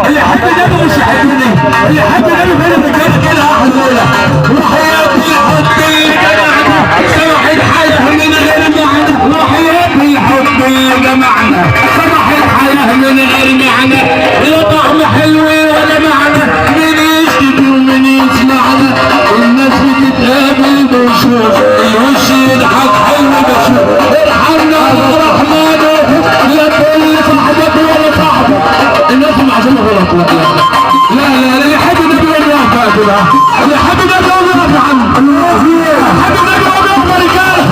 اللي يحب النبي مش يحبني، اللي يحب النبي فين الرجالة كده احلى ليلة. وحياة الحب اللي جمعنا سمح الحياة من غير معنى، وحياة الحب اللي جمعنا سمح الحياة من غير معنى، لا طعم حلو ولا معنى، مين يشتكي ومين يسمعنا، الناس بتتقابل بشوف الوش يضحك حلو بشوف، ارحمنا يا رحمن لا تقول صاحبك ولا صاحبك، الناس معزومه غلط. لا لا لا اللي يحب النبي يقول يقف بقى كده، اللي يحب النبي يقول يقف يا عم، اللي يحب النبي يقول يقف يا رجاله.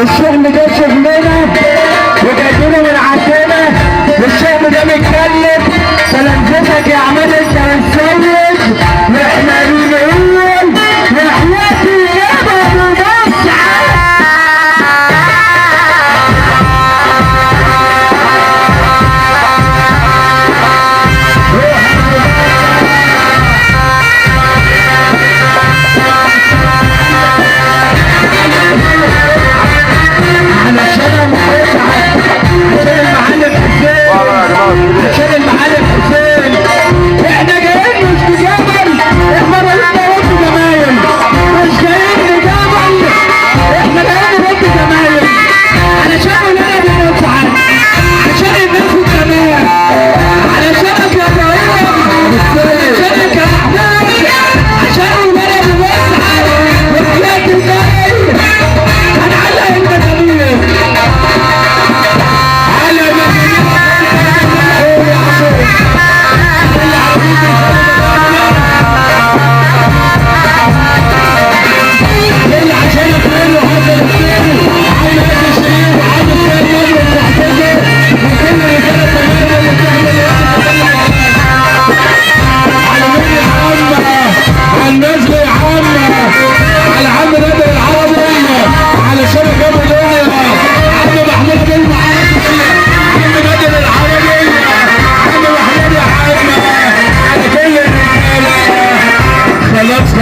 الشغل ده شغلنا وجايبينه من عندنا، والشغل ده متكلف. سلامتك يا عماد انت هنسوي.